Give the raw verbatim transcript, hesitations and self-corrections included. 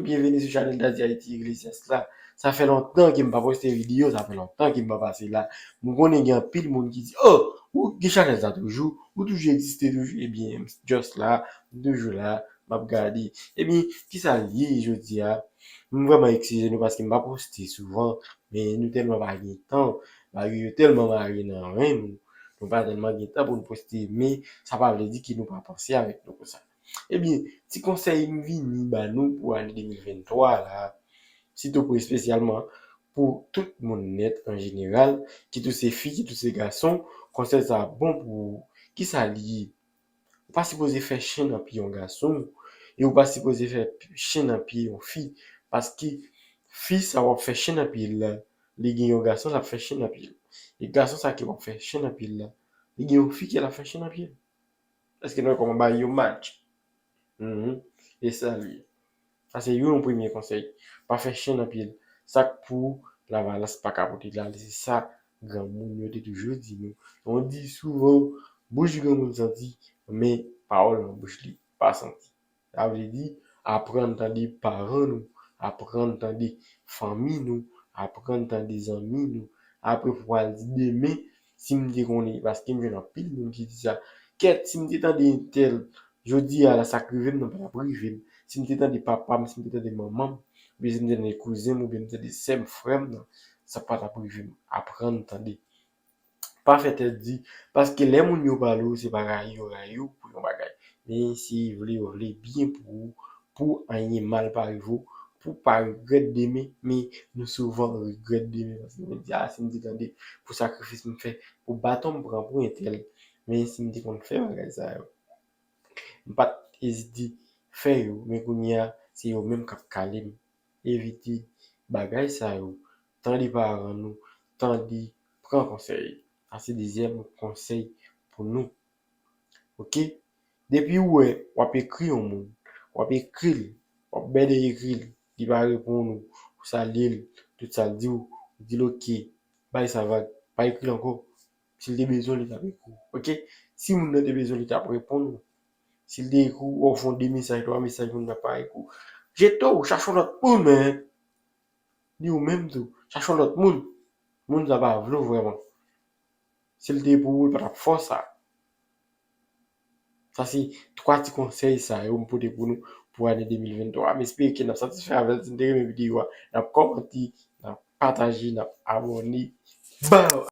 Byenveni sou chanèl Daddy Haïti Iglesias la. Sa fè lontan ke m pa poste videyo, sa fè lontan ke m pa pase la. M konnen gen anpil moun ki di, "Oh, ou gen chanèl sa toujou, ou toujou egziste toujou." Ebyen, m just la, m toujou la, m ap gade. Ebyen, kisa l ye jodi a? M vrèman eskize nou paske m pa poste souvan, men nou tèlman pa gen tan, bagay yo tèlman mare nan ren nou, nou pa tèlman gen tan pou nou poste, men sa pa vle di ke nou pa panse avèk nou konsa. Ebyen, ti konsèy m vini ba nou pou ane de mil venntwa la, sitou pou espesyalman pou tout moun nèt an jeneral, ki tou se fi, ki tou se gason, konsèy sa bon pou ou. Kisa li ye? Ou pa sipoze fè chen nan pye yon gason, e ou pa sipoze fè chen nan pye yon fi, paske fi sa w ap fè chen nan pye l la, li gen yon gason l ap fè chen nan pye l. E gason sa ke w ap fè chen nan pye l la, li gen yon fi ke l ap fè chen nan pye l. Èske nou wè kòman bagay yo match? Mhm. E sa li ye. Sa se youn premye konsèy. Pa fè chen nan pye l. Sa k pou Lavalas pa ka pote l ale, se sa granmoun yo te toujou di nou. On dit souvent, bouch granmoun santi, men pawòl nan bouch li pa santi. Sa vle di, aprann tande paran nou, aprann tande fanmi nou, aprann tande zanmi nou. Apre pou al di demen, si m te konnen, paske m jwenn anpil moun ki di sa, kèt, si m te tande entèl, jodi a la, sa k rive m nan pa t ap rive m. Si m te tande papa m, si m te tande manman m, oubyen si m te tande kouzen m, oubyen m tande sè m, frè m nan, sa pa t ap rive m. Aprann tande. Pa fè tèt di, paske lè moun yo pale w, se pa rayi yo rayi w pou yon bagay. Men se vle yo vle byen pou ou, pou anyen mal pa rive w, pou pa regrèt demen, men nou souvan regrèt demen, paske nou di, a, si m te tande pou sakrifis m fè, pou baton m pran pou entèl, men si m te konn fè bagay sa yo. M pa t ezite fè yo, men kounye a, se yo menm k ap kale m. Evite bagay sa yo. Tande paran nou, tande, pran konsèy. Sa se dezyèm konsèy pou nou. Oke? Depi ou wè, w ap ekri yon moun, w ap ekri l, w ap bède ekri l, li pa reponn ou, ou salye l, tout sa l di w, ou di l oke, bay sa vag, pa ekri l ankò. Si l te bezwen w, li t ap ekri w. Oke? Si moun nan te bezwen w, li t ap reponn ou. Si l te ekri w, w ap fè yon de mesaj, twa mesaj, moun nan pa ekri w. Jete w, chache yon lòt moun, men. Ni ou menm tou, chache yon lòt moun. Moun sa pa vle w vrèman. Si l te pou ou, l pa t ap fè w sa. Sa se twa ti konsèy sa yo m pote pou nou pou ane de mil venntwa. M espere ke n ap satisfè avè l. Si n te renmen videyo a, n ap kòmante, n ap pataje, n ap abòne. Baw!